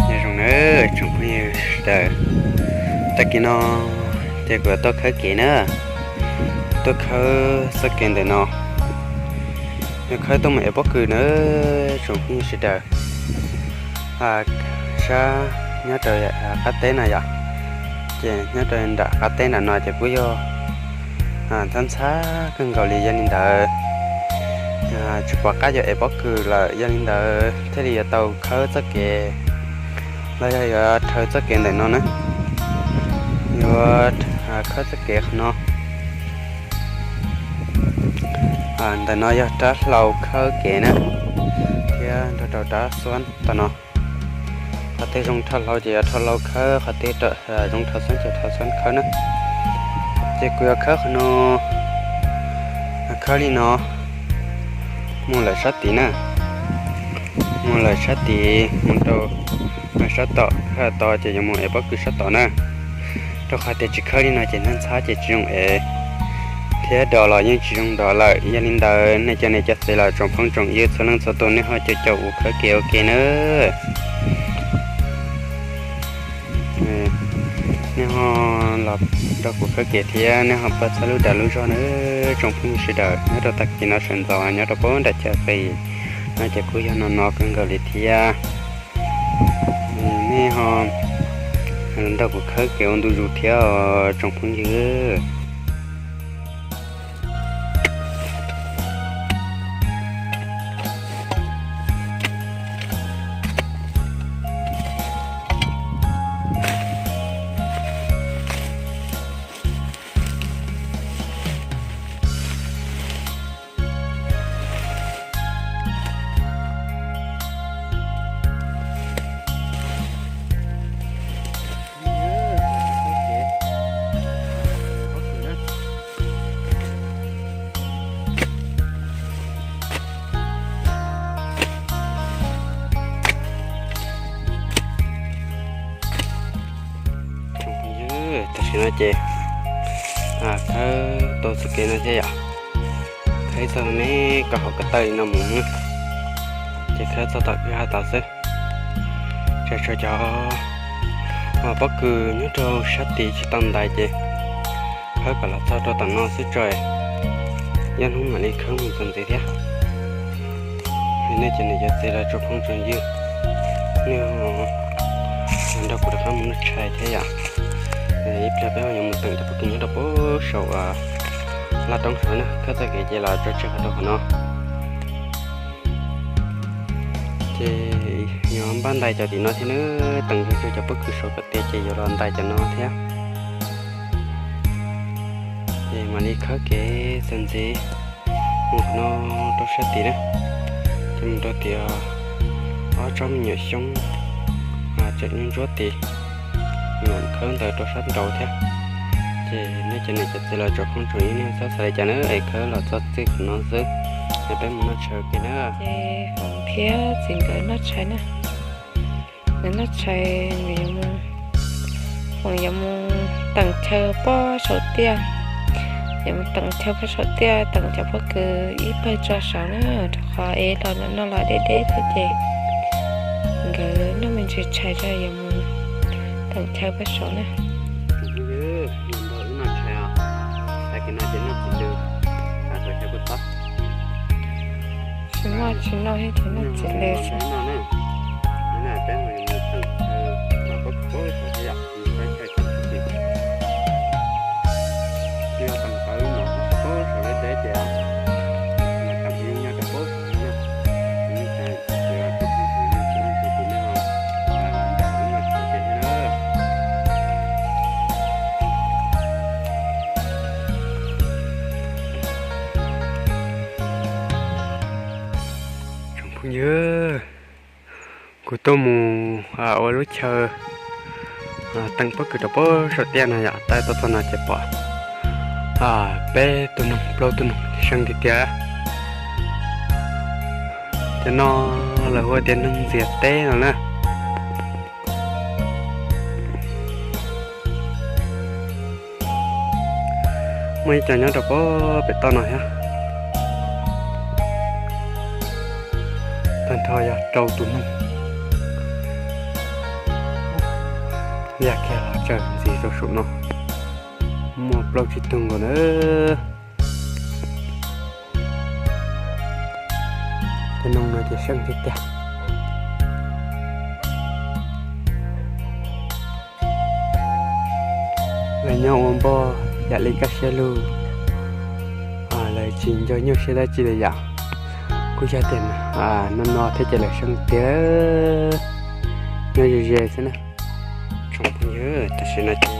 Nyob zoo nawb tsoom phooj ywg sawv daws, tag kis no ces kuv yuav tuaj khawb kev na, tuaj khawb txoj kev ntawm no, yuav khawb tuaj mus ev pob kws nawb tsoom phooj ywg sawv daws. Sab nyob rau qab teb no yom, ces nyob rau nram qab teb nram no ces kuj yog ntxhab ntxhab kawg nkaus li, yog li ntawd tsis pom qab yuav ev pob kws lawm, yog li ntawd thiaj li yuav tau khawb txoj kev, los yog yuav rhawv txoj kev ntawm no na, yuav khawb txoj kev qhov no. Ntawm no yog rab hlau khawb kev na, thiab nrog rau rab xuab tom no. Qhov twg zoo dhau hlau ces yuav dhau hlau khawb, qhov twg zoo dhau xuab ces dhau xuab khawb na. Ces kuv yuav khawb qhov no, khawb li no mus lawm sab tid na, mus lawm sab tid mus rau sab tom, to ces yuav mus ev pob kws sab tod na. Rau qhov tias tsis khawb li no ces ntxhab ntxhab ces tsis zoo ev, thiab dov los yeej tsis zoo dov lawm. Yog li ntawd nej cov niam cov txiv los tsoom phooj tsoom ywg txhua leej txhua tus nej ho caum caum kuv khawb kev ua ke nawb. Nej ho los nrog kuv khawb kev thiab nej ho pab txhawb lub dag lub zog nawb tsoom phooj ywg sawv daws. Nyob rau tag kis no sawv ntxov nyob rau pem nram chaw qis no ces kuj yog no no kawg nkaus li thiab. Nej ho nrog kuv khawb kev ua ntu zus thiab os tsoom phooj ywg. Tam sim no ces khawb tau txoj kev no thiab yom, khawb txog me koj hauv ko taw li no mus, ces khawb txog tom kwj ha tod xwb. Tsam tshuav cov pob kws nyob rau sab tid tsis tau ntais ces khawb kom los txog rau tom no xwb tso, yog hnub mam li khawb mus txog ntxiv thiab. Nej cov niam cov txiv los tsoom phooj tsoom ywg, nej nrog kuv rov qab mus noj tshais thiab yom. Ib pliag peb ho yuav mus teem cov pob kws nyob rau pem saum laj roob saud na, khawb txoj kev ces los tso tseg qhov rau qhov no. Ces yuav npaj ntais cov tim no thiab na, teem tso tseg cov pob kws saum kom tiav ces yuav los ntais cov no thiab. Ces mam li khawb kev txog ntxiv mus no rau sab tid na, ces mus rau tias ob tsob me nyuam xyoob tseem ntsuab tid, mam khawb ntawd rau sab nraud thiab. Ces nej cov niam cov txiv los tsoom phooj tsoom ywg nej txhob xav li cas na, es khawb los txog txij qhov no xwb, es peb mus noj tshais ua ke na. Ces Foom thiab txiv nkawd noj tshais na, nkawd noj tshais, nkawd yuav mus, Foom yuav mus teem chaw pob saum tiaj, yuav mus teem chaw pob saum tiaj teem cov pob kws ib pawg tso saud na, rau qhov es los no los deb deb thiab ces nkawd noj me ntsis tshais tso yuav mus teem chaw pob saud na. Tsis muaj tsis noj thiab ces noj txiv lws xwb. Tsoom phooj ywg, kuv tuaj mus ua lub chaw teem pob kws rau pem saum tiaj no yom, tawm tuaj txog no ces pom Peb tug noog plaub tug noog seej tiag tiag. Cov no lawv hu tias noog ntxias teb no na. Muaj ib co nyob rau pem toj no thiab. Tag nrho yog rau tus noog. Yaj kiag los tsaws ntxiv rau saum no. Muaj plaub tsib tug nkaus na. Cov noog no ces seej tiag tiag. Lawv nyob ua npoj yam li kaj siab lug, lawv tsis nco nyuaj siab dab tsi li yom. Kuj yog tias no no thiab ces lawv seej tiag, nyob ze ze xwb na. Tsoom phooj ywg, tam sim no ces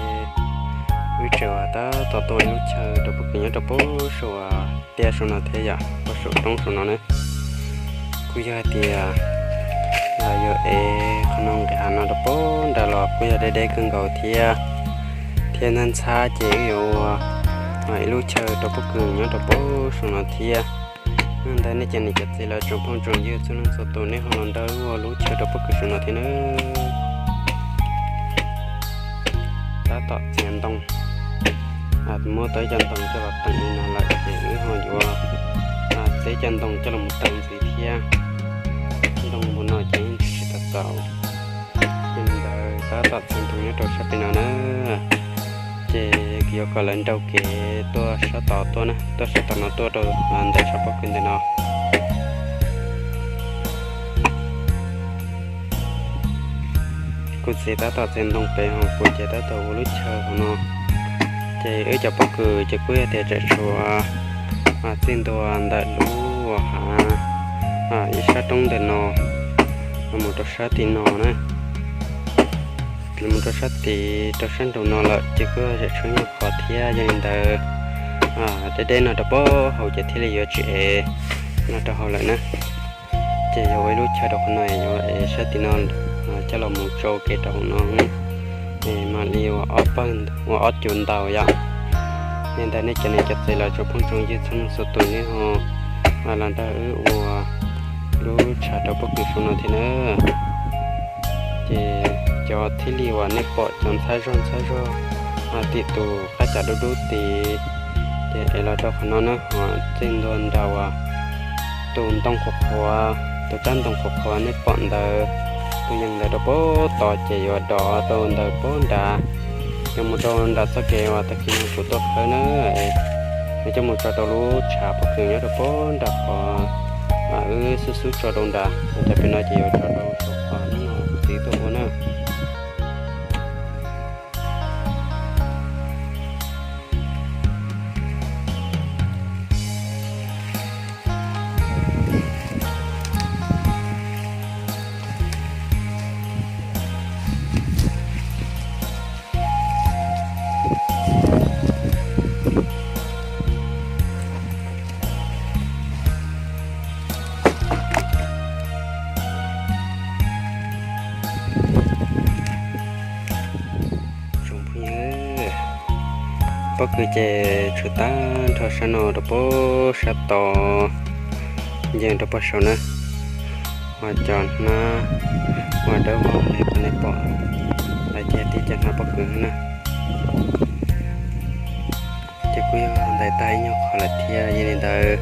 wb tseem tab tom tuaj ib lub chaw rau pob kws nyob rau pem saum tiaj saum no thiab yom, pem saum roob saum no na. Kuj yog hais tias lawv yuav ev qhov no nqis hav no rau pem nrad los kuj yog deb deb kawg nkaus thiab, thiab ntxhab ntxhab ces wb yuav ua ib lub chaw rau pob kws nyob rau pem saum no thiab. Yog li ntawd nej cov niam cov txiv los tsoom phooj tsoom ywg txhua leej txhua tus nej ho los nrog wb ua lub chaw rau pob kws saum no thiab nawb. Tab tom txiav ntoo, muab tau ib co ntoo coj los teem li no lawm ces wb ho yuav txiav ib co ntoo coj los mus teem ntxiv thiab. Ntoo npaum no ces yeej tsis tau txaus. Yog li ntawd tab tom txiav ntoo nyob rau sab pem no na, ces kuv yuav kom lawv nrau kev tuaj sab tod tuaj na, tuaj sab tom no tuaj rau ntawm sab pob kws ntawm no. Kuv txiv tab tom txiav ntoo pem hauv, kuv ces tab tom ua lub chaw hauv no. Ces wb cov pob kws ces kuj yog tias tseem tshuav txij ntua ntawm lub hav ib sab roob ntawm no los mus rau sab tim no na, los mus rau sab tid rau sab nraum no lawm ces kuj tseem tshuav nyuag qhov thiab. Yog li ntawd deb deb no rau pem hauv ces thiaj li yuav tsis ev no rau hauv lawm na. Ces yuav ua ib lub chaw rau qhov no, yuav ev sab tim no coj los mus tso kev rau hauv no, es mam li ua ob cuv ntaus yom. Yog li ntawd nej cov niam cov txiv los tsoom phooj tsoom ywg txhua leej txhua tus nej ho los nrog wb ua lub chaw rau pob kws saum no thiab na. Ces cov thib li uas nej pom cov ntxhab zog ntxhab zog tim tus qab cav dub dub tid, ces ev los rau qhov no na, ho txij ntua nrad uas tus ntoo qhuav qhuav, tus tsab ntoo qhuav qhuav nej pom ntawd, tus yees ntawd rau pem tod ces yuav dov rau ntawd pem nrad, yuav mus rau nram txoj kev uas tag kis no kuv tuaj khawb na. Yuav coj mus tso rau lub tshav pob kws nyob rau pem nram qhov wb xub xub tso rau nrad, cov pem no ces yuav tso rau saum qhov hnub no kuv txiv tuaj ua na. Tsoom phooj ywg, pob kws ces tshuav tag nrho sab no rau pem sab tod, nce rau pem saud na. Ho cov hnab uas dawb vog li uas nej pom, lawv cia tib cov hnab pob kws na. Ces kuj yog ntais tag ib nyuag qhov lawm thiab. Yog li ntawd,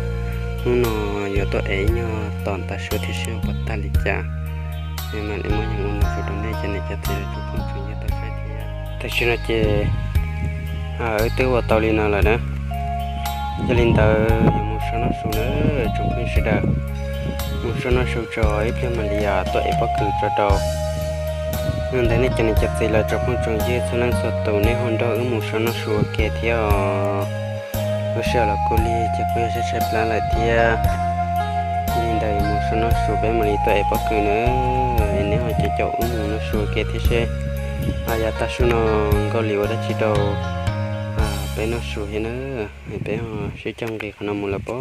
hnub no yuav tuaj ev ib nyuag tom tav su thiab seb puas tag li cas, es mam li muab yees ua ntau su rau nej cov niam cov txiv los tsoom phooj tsoom ywg tau saib thiab. Tam sim no ces wb twb ua tau li no lawm na. Yog li ntawd yuav mus so noj su na tsoom phooj ywg sawv daws. Mus so noj su tso ib pliag mam li tuaj ev pob kws tso rau. Yog li ntawd nej cov niam cov txiv los tsoom phooj tsoom ywg txhua leej txhua tus nej ho nrog wb mus so noj su ua ke thiab os. Lub sij hawm los kuj lig ces kuj yog tshaib tshaib plab lawm thiab. Yog li ntawd mus so noj su peb mam li tuaj ev pob kws na. Es nej ho caum caum wb mus noj su ua ke thiab seb yav tav su no nkaus li ua dab tsi rau peb noj su thiab na. Peb ho sib coj nqis qhov no mus lawm pem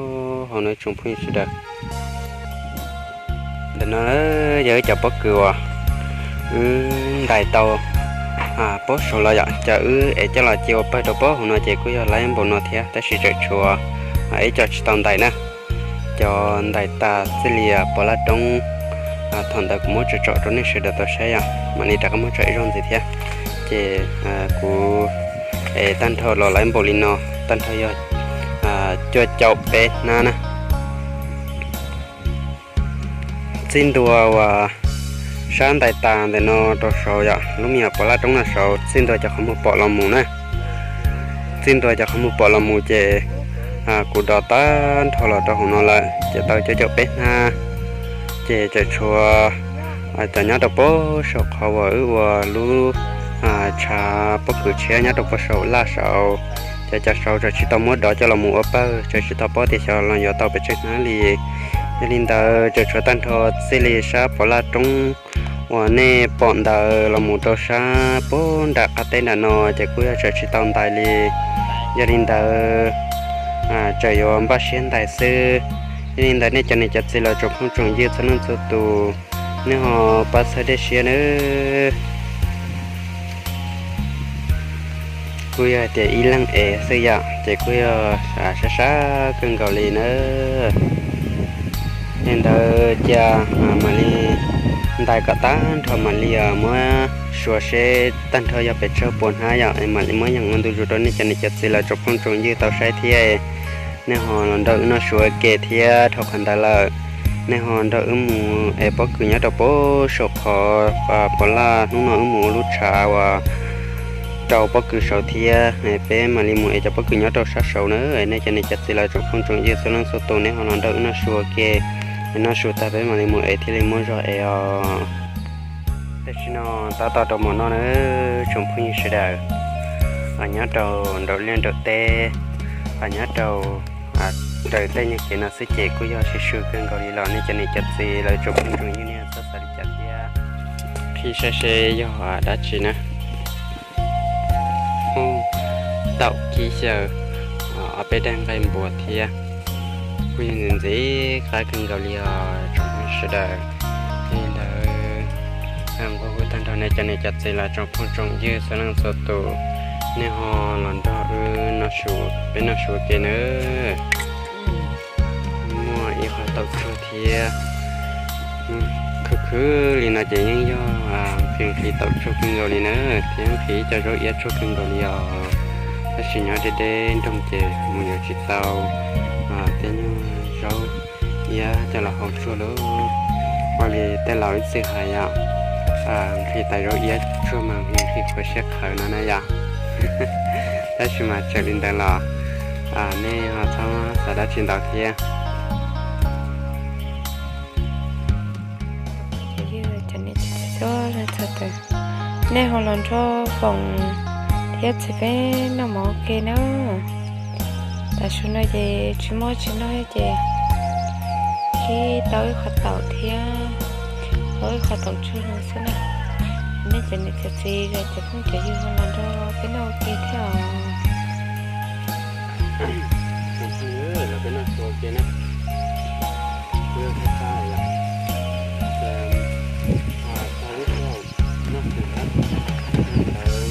hauv na tsoom phooj ywg sawv daws. Ntawm no yog wb cov pob kws uas wb ntais tau Pab saud los yom, cov wb ev coj los cia ua pawg rau pab hauv no ces kuj yog lawm npaum no thiab, tab sis tseem tshuav ib co tsis tau ntais na. Cov ntais tas txij li pov laj roob, thaum ntawd kuv muab tsom tsom rau nej sawv daws tau saib yom, mam li rov qab muab tsom ib zaug ntxiv thiab. Ces kuv ev tag nrho los lawm npaum li no, tag nrho yog cuaj caum peb hnab na. Txij ntua uas sab ntais tas ntawm no rau saud yom, lub me nyuam pov laj roob no saud, txij ntua cov qhov muag pom los mus na. Txij ntua cov qhov muag pom los mus ces kuv dov tag nrho los rau hauv no lawm ces tau cuaj caum peb hnab. Ces tseem tshuav cov nyob rau pab saum qhov uas wb ua lub tshav pob kws tshiab nyob rau pab saum laj saud. Cov cov saud tseem tsis tau muab dov coj los mus ua pawg, tseem tsis tau paub tias xyov los yuav tau pes tsawg hnab li. Yog li ntawd tseem tshuav tag nrho txij li sab pov laj roob uas nej pom ntawd los mus rau sab puag nram qab teb nram no ces kuj yog tseem tsis tau ntais li. Yog li ntawd tseem yuav npaj siab ntais xwb. Yog li ntawd nej cov niam cov txiv los tsoom phooj tsoom ywg txhua leej txhua tus, nej ho pab txhawb dej siab nawb. Kuj yog hais tias ib leeg ev xwb yom, ces kuj yog sab sab kawg nkaus li na. Li ntawd cia mam li ntais kom tag nrho mam li muab suav seb tag nrho yog pes tsawg puas hnab yom, mam li muab yeem ua ntu zus rau nej cov niam cov txiv los tsoom phooj tsoom ywg tau saib thiab. Nej ho los nrog wb noj su ua ke thiab, dhau qhov ntawd lawm nej ho nrog wb mus ev pob kws nyob rau pab saum qhov pov laj hnub no wb mus ua lub tshav uas rau pob kws saud thiab. Peb mam li mus ev cov pob kws nyob rau sab saud na. Nej cov niam cov txiv los tsoom phooj tsoom ywg txhua leej txhua tus, nej ho los nrog wb noj su ua ke. Noj su tag peb mam li mus ev thiaj li muaj zog ev os. Tam sim no tab tom rau hmo no na, tsoom phooj ywg sawv daws, nyob rau nraum liaj nraum teb, nyob rau raws tej nyuag kev no xwb ces kuj yog siab su kawg nkaus li los nej cov niam cov txiv lawv tsoom phooj tsoom ywg nej txhob xav li cas thiab. Qhib saib seb yog dab tsi na. Taum kib xyaw, ob peb daim nqaij npua thiab. Kuj yog ntxim ntxim qab kawg nkaus li os tsoom phooj ywg sawv daws. Li ntawd nqua hu tag nrho nej cov niam cov txiv los tsoom phooj tsoom ywg txhua leej txhua tus, nej ho los nrog wb noj su, peb noj su ua ke nawb. Muaj ib qho taum tsuag thiab. Khwv khwv li no ces yeej yog nqhis nqhis taum tsuag kawg nkaus li na, thiab nqhis ib co zaub iab tsuag kawg nkaus li os. Tab sis nyob deb deb nroog ces mus yuav tsis tau tej nyuag zaub iab coj los hau tsuag lauj. Ua li tej laus ib txwm hais yom, nqhis tais zaub iab tsuag mas nqhis qhuav siab qhawv no na yom. Tab sis mas txawm li ntawd los nej ho txhob xav dab tsi ntau thiab. Nej ho los nrog foom thiab txiv peb noj mov ua ke na. Tav su no ces tsis muaj tsis noj ces kib tau ib qho taum thiab, tau ib qho taum tsuag no xwb na. Nej cov niam cov txiv los cov phooj cov ywg ho los nrog peb noj ua ke thiab os. Los peb noj su ua ke na. Kuj yog thaj txaj yom. Txog lub sij hawm noj su na, ntawd